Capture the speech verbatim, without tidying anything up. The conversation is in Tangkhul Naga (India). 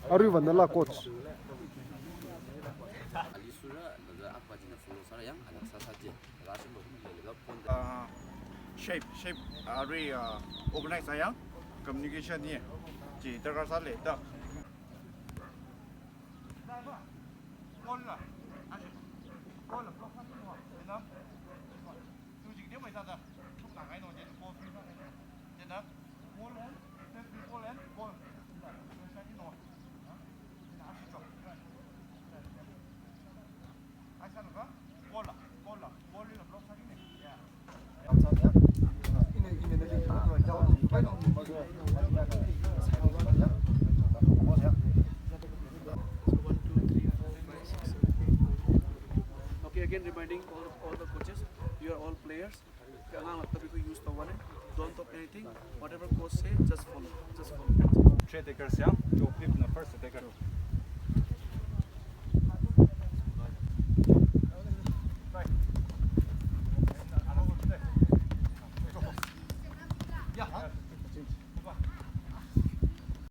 Arui vānala coach. Ali sura, laga apa jina follow sara yang, anak sasa je. Laga sura lo, laga phone. Ah, shape, shape, ah, arui, ah, organize ayang, communication ni. Ji darkar sāle da. Ball la, ball la block sāki no, ina. Tujik de mai sāda, thuk na ngai no, jen ball free sāngai no. Jen na, ball and, ball and, ball. Pressure ki no. Jen na, ashi chok. Aisānava, ball la, ball la, ball la block sāki ne. Yeah. So one, two, three, four, five, six, seven, eight, nine, ten, eleven, twelve, thirteen, fourteen. Okay, again reminding all, all the coaches, you are all players. Kha nang la tapi ku use tawuane, don't talk anything. Whatever coach say, just follow. Just follow. Three attackers, yeah? Two flip na first attacker.